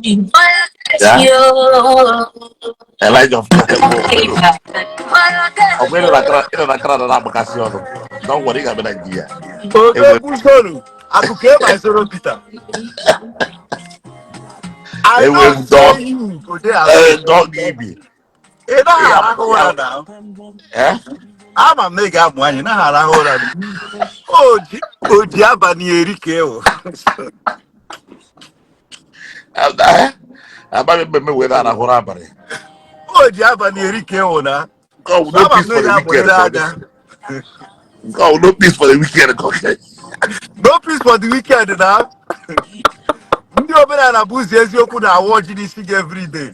Ya Elijah of ọ bụ ịnọ na Canada na-agbakasị ọnụ. Don't worry, ị ga-abịa Nigeria. Odogwu Zoro, akụkọ ema Zoro Peter. I Enwe don m dog. see you today. Ee, dog ibi. Ị naghị arahụ ụra na Eh? Ama m na ị ga-amụ anyị, naghị arahụ ụra. Oji oji abalị eri ka ewu. Eh? Abalị mmemme wee na-arahụ ụra abalị. Oji abalị eri ka ewu na. Nke ọ bụ no Ama peace m na for ị the ga-amụnyere wicked. anya. Nke ọ bụ no peace for the wicked. Okay. No peace for the wicked na. Ndị omenala bụ ụzọ eziokwu na-awa ọjị n'isi gị everyday.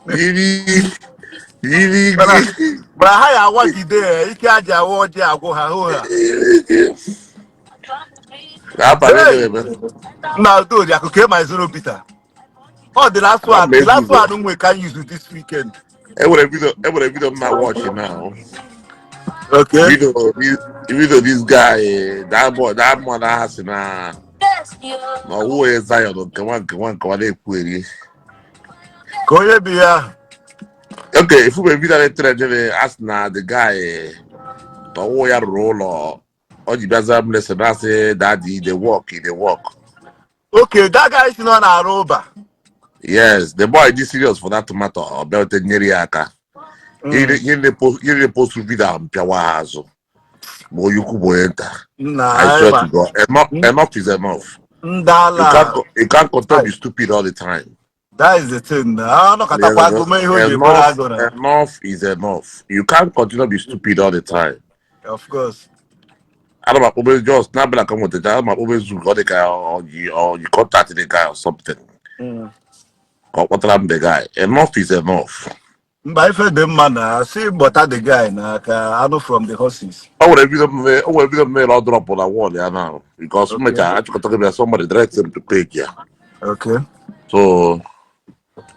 Yiri yiri. Mana ha ya awagide ya, ike aja awa ọjị agwụ ha hụ ha. Abalị na-eme. Nna Udoji, akụkọ ema Zoro Peter. Oh, the last one, the last one we can use this weekend. Enwere video m na watch now. Okay. Video this guy, that boy, that man ahụ sị na ọwụ onye Zion nke nwa na-ekwu eri. Ka onye bi ya. Okay, ifu bụ video na-etere jere asị na the guy na ọwụ ya rụrụ ụlọ ọ ji bịa zaa m lesson, na-asị, "Daddy, dey work, dey work." Okay, that guy si na ọ na-arụ ụba. Yes, the boy dị serious for that matter. Ọ bịa nyere ya aka. Ihe na-post video ahụ mpịawa ha azụ, ma onye ukwu bụ onye nta. Na I swear to God, enough, enough is enough. Ndala. You can't continue to be stupid all the time. That is the thing. Na anọkọtakwa agụme ihe o ji bụrụ Enough, agụ na. enough is enough. You can't continue to be stupid all the time. Of course. Ana m akpọbe just n'abịa ka m nwetacha, ana m akpọbe zu ka ọ dị ka ọ ji contact the guy or something. Ka ọ kpọtara m the guy. Enough is enough. Mba, ife dị mma na si gbọta the guy na ka anụ from the horses. O nwere video mmere ọ drop na wall ya now because mmecha achịkọtago m ya, somebody direct him to page ya. So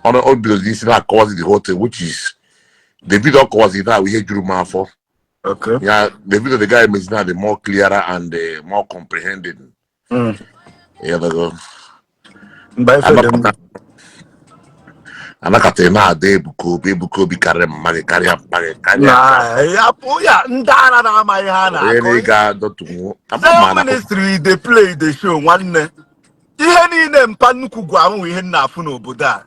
ọ bidoro isi na-akọwazi the whole thing, which is the video ọ kọwazi now, ihe juru m afọ. Yeah, the video the guy mezi now the more clearer and the more comprehending. Yeah, they go. Mba, ife dị mma. Anakọta ị na-ada Ebuka Obi, Ebuka Obi karịa mma gị, karịa mma gị, karịa Na ya pụ ya, ndị ara na-amaghị ha onye na na-akọ. ị ga-adọtụnwu Zion Ministry dey play, dey show. Nwanne, ihe niile mpa nnukwu gwa m bụ ihe m na-afụ n'obodo a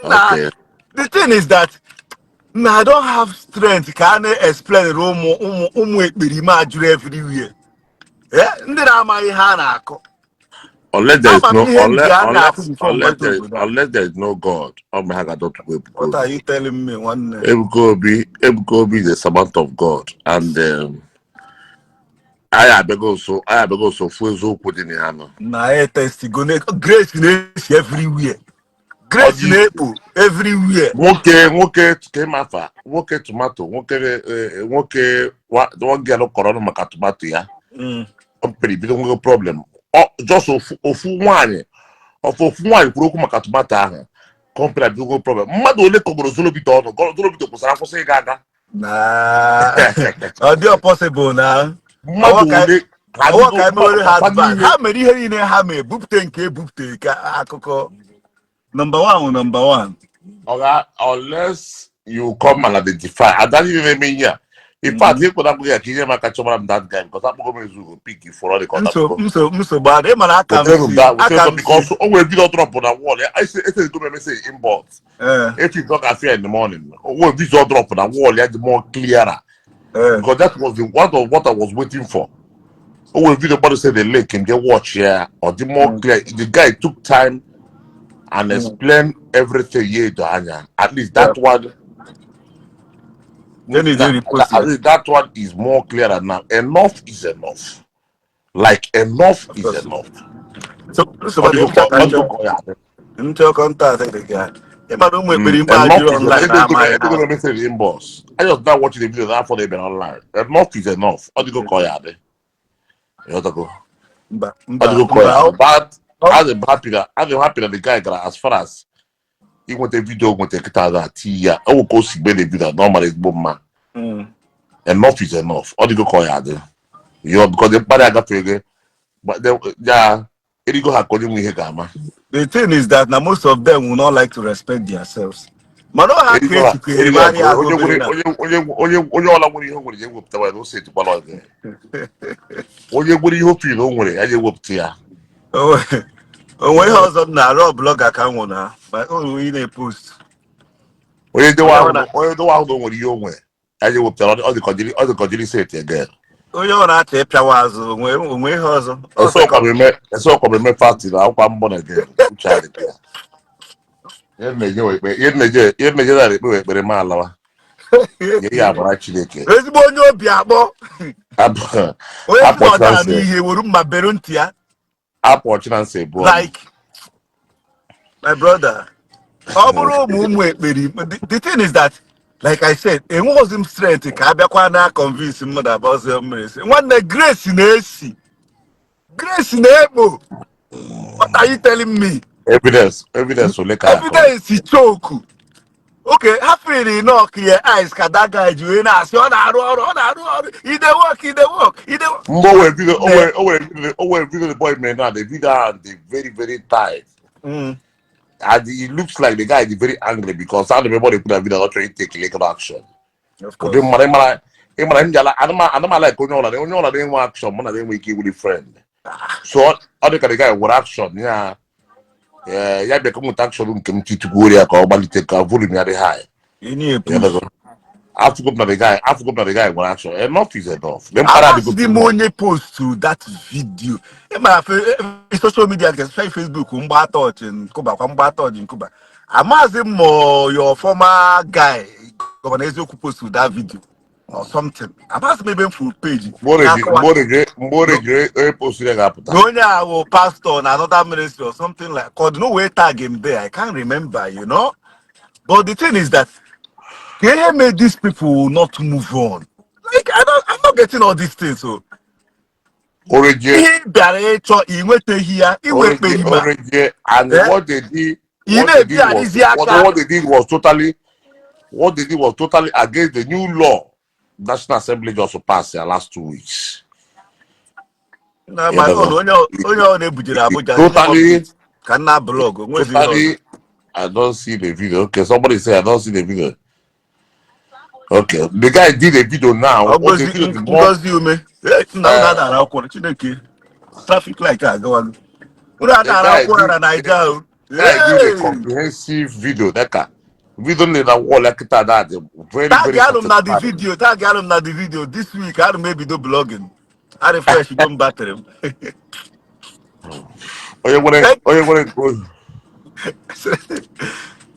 na. The thing is that na I don't have strength ka a na-explain ụmụ ụmụ ụmụ ekperima juru everywhere. Eh, ndị na-amaghị ihe a na-akọ. Unless there is Ama m no ihe ndị unless a na-afụ unless before unless mgbata there obodo a. Unless there is no God, ọ bụ ha ga-adọtụkwa Ebuka What Obi. are you telling me, nwanne? Ebuka Obi is a servant of God and anyị abịago nso fụ eziokwu dị na ya nọ. Na ya testigo na grace na-esi everywhere, grace na-ekpo everywhere. Nwoke ka ịma afa nwoke tomato, nwoke nwoke nwoke kọrọ ọnụ maka tomato ya. Company bido nwego problem. Just ofu nwaanyị, ofu nwaanyị kwuru okwu maka tomato ahụ, company bido problem. Mmadụ ole kọgoro Zolobito ọnụ, Zolobito kwụsịrị akwụsị ịga aga. Na ọ dị possible na mmadụ Ọwọ́ ole ha ọwọ́ ka emewere ha papa advance niile ha mere ihe niile ha mee, bupute nke ebupute ka akụkọ number one wụ number one. Oga, unless you come and identify ada niile na-eme ihe a. In fact, ihe kwere akpụghị ya ka ihe m aka chọbara m that guy because akpọgo m ezugo pick fọrọ dị ka ọ nso dapụgo. Nso nsogbu adị, ị mara aka m Wetere m si that aka wetere m m si because o nwere video drop na wall ya. I say go message inbox. If you talk affair in the morning, o nwere video drop na wall ya dị more clearer because that was the one of what I was waiting for. O nwere video mmadụ say the link and get watch ya, ọ dị more clear. The guy took time and explain everything ya edo anya. At least that one Then he that, dey repost at ya. Least that one is more clearer now. Enough is enough. Like, enough Of is course. enough. So nsogbu adị, Ọ dịgo ka ọ ya adị. Nchọ contact the guy. Ị mara ụmụ ekperima Enough juru is enough. online na-amaghị Ego ha. na message inbox. I just now watching the video now for the been online. Enough is enough. Ọ dịgo ka ọ ya adị. Ịghọtago? Mba. Ọ Mba. dịgo ka ọ Mba. ya adị. But Ọ I'm happy that the guy gara as far as inweta video, nweta kịta na tii ya. Ọ wụ ka o si gbe the video na ọ mara ezigbo mma. Enough is enough. Ọ dịgo ka ọ ya adị. Yo, because the mkparị agafeghị. But ya erigo ha ka onye nwe ihe ga-ama. The thing is that na most of them will not like to respect themselves. Mana ọ ha ka etukwa eri ahụ onye obere nwere na onye onye onye onye ọla nwere ihe o nwere ya ewepụta ya na ose etikwala ọzọ. Onye nwere ihe o feel o nwere ya ewepụta ya. Onwe ihe ọzọ m na-arụ blogger ka m nwụ na ma o nwere na-epost. Onye dewe Onye ahụ ọ na onye dewe ahụ na o nwere ihe o nwere ya ewepụta, ọ dị ka ọ jiri set again. Onye ọ na-achọ ịpịawa azụ onwe ihe ọzọ ọ Ese second. Ọkwa m eme fasting na akwụkwọ mbọ na again uche adịghị ya. Ihe m na-enye wee ekpe, ihe m na-eje na ekpe wee ekpere ma alawa nye ya agbara Chineke. Ezigbo onye obi akpọ onye si na ọ Apọchina na-anụ nsị ihe were mma bere ntị ya. Apọchina nsị ebu ọnụ. Like my brother, ọ bụrụ ụmụ ụmụ ekperi, the thing is that, like I said, enweghịzi m strength ka abịakwa na convince mmadụ about mmiri si nwanne Grace na-esi, Grace na-ekpo. What are you telling me? Evidence ole ka akọ? Evidence choke. Okay, ha feel knock your eyes ka that guy ji wee na-asị ọ na-arụ ọrụ, ọ na-arụ ọrụ, e dey work, e dey work, e dey work. Mgbe o were video o were video the boy mere na the video ahụ dị very very tight and it looks like the guy is very angry because I remember they put that video not trying to take legal action. Of Ụdị course. mmadụ ịmara m jala anụmala like onye ọla na-enwe action mụ na na-enwe ike iwuli friend, so ọ dị ka the guy were action ya ya bịa ka nweta action nke m titukwuo ya ka ọ gbalite ka volume ya dị high. Ị na-epush. Afụgo m na the guy nwere action. Enough is enough. The mkpara adịgo Amasịghị too m much. onye post that video. Ịmara social media nke especially Facebook mgba tọọchị nkụba kwa mgba tọọchị nkụba. Amaghịzi m ma your former guy, Governor Eziokwu, post that video or something. Amaghịzi m ebe m furu page na-akọwa Mgbe o rejiri onye post ya ga-apụta. Na onye a wụ pastor na another ministry or something, like God no way tag him there. I can't remember. But the thing is that ka ihe made these people not move on. Like I'm not getting all these things. So Orejie ihe ị bịara ịchọ ị nwetaghị ya iwe orejie ekperima. Orejie and Eh? what they did Ị what they did was na-ebigharịzi aka. What they did was totally against the new law National Assembly just passed here last 2 weeks. Na my own onye ọ na-ebujere Abuja Totally ka nna blog onwezi ihe ọzọ. Totally. I don't see the video. Okay, somebody say I don't see the video. Okay, the guy did a video now. What the Ngozi video is more Ngozi Ume. Eh, nna unu adara akwụkwọ Chineke traffic light agawago unu The adara guy akwụkwọ did na Naija o. The guy did a Hey! comprehensive video. That guy video na wall like that. That very Tag very alụ m na the satisfying. video, tag alụ m na the video. This week ana m ebido blogging, a refresh go m battery m. Onye nwere onye nwere nke o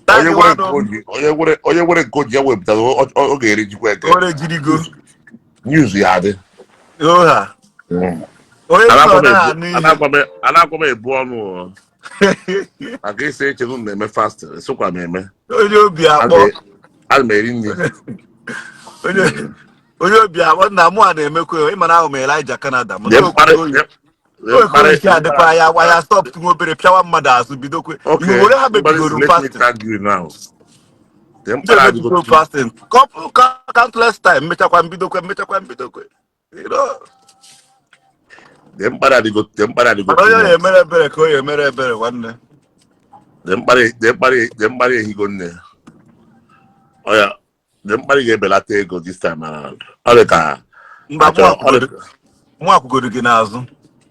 Tag onye nwere nke nwanụ o m ji onye nwere nke o ji ya wepụtara ọ ga-erijikwa eke. Ore jirigo. News ya adị. Oha onye sị na ọ naghị anụ ihe. Anakwa m ebu ọnụ o. Maka isi eche m na-eme fasting, esokwa m eme. Onye obi akpọ. Ana m eri nri. Onye obi akpọ nna mụ a na-emekwa ịma na ahụ m Elijah Canada mana Jee mkparị jee mkparị isi adịkwa ya ya stop tụnwe obere pịawa mmadụ azụ bidokwe. Okay, Iwe were ha somebody mebigoro let me fasting. tag you now. Jee Ndị mkparị adịgo emebigo too fasting couple countless time, mmechakwa mbidokwe, mmechakwa mbidokwe. Jee mkparị adịgo Mana too onye much. na-emere ebere ka o ya emere ebere nwanne. Jee mkparị ehigo nne. Ọ ya jee mkparị ga-ebelata ego this time around. Ọ dị ka Mba achọ ọ dị mụ akwụgoro gị n'azụ.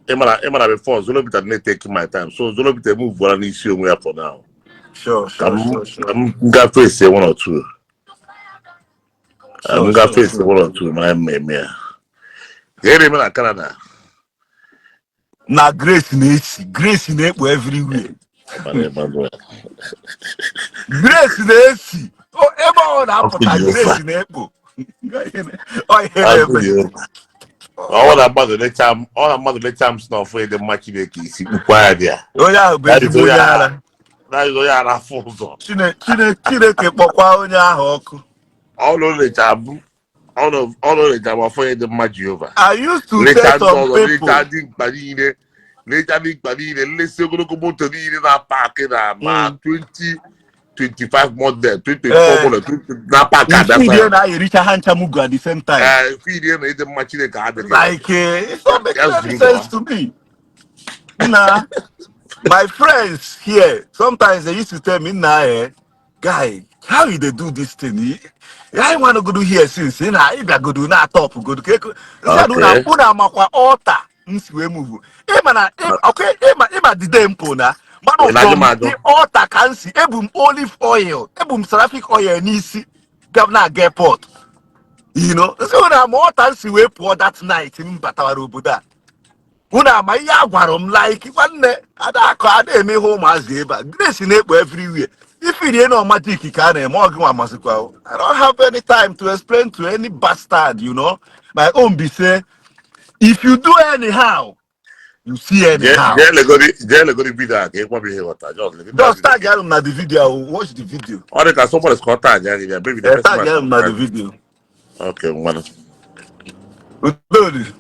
Ịmara before Zolobita na-etake my time, so Zolobita move n'isi onwe ya for now. Sure. Ka m Sure. ka m gafe ese one or two. Ka m gafe ese one or two mara mma eme ya. Ka ere eme na Canada. Na Grace na-esi, Grace na-ekpo everywhere. Mara Emmanuel. Grace na-esi. Ebe ọ Ọkụ na-apụta Jehova. Grace na-ekpo. Ọ ihe Ọkụ na-eme. Jehova. Ọ na mmadụ lecha m ọ na mmadụ lecha m si na ọfụ ịdị mma Chineke isi kpukwa ya dị ya. Onye ahụ bụ That is ezigbo onye onye ara. ara. That is onye ara afụ ụzọ. Chineke kpọkwa onye ahụ ọkụ. Ọ na lecha m ọ na lecha m ọfụ ịdị mma Jehova. I used to Lecha tell ndị some ọzọ people lecha dị mkpa niile lecha dị mkpa niile nlesi ogologo moto niile na park na ma 2025 model, 2024 model, 20 na park abịa. Ifidie na-ayericha ha ncha mugu at the same time. Ee, ifidie na ịdị mma Chineke adịghị. Like it's not making Ya any zuru sense to me. Na My friends here, sometimes they used to tell me, "Nah, guy, how you dey do this thing? I want to go do here since na ị bịagodo na top godo ka eko." Nsị na unu amakwa altar m si wee move. Ịma na okay, ịma the day mpụ na mmadụ Ị na-ajụ m from ajụ. The altar ka m si ebu m olive oil, ebu m seraphic oil n'isi ga na-aga airport. Nsị unu ama altar m si wee pụọ that night m batawara obodo a. Unu ama ihe a gwara m, like, nwanne, ada akọ ada eme ihe ụmụazị ebe a. Grace na-ekpo everywhere. Ifirie na magic ka a na-eme ọ gị nwa masịkwa o. I don't have any time to explain to any bastard. My own be say, if you do anyhow, you see anyhow. Jee legodi video a ka ị gwa m ihe ghọta. Just legodi that Just video. Tag ya m na the video. I will watch the video. Ọ dị ka somebody ka ọ tag ya gị ya, maybe the person Tag ya might m na the video. Okay, ngwanụ. Udodi.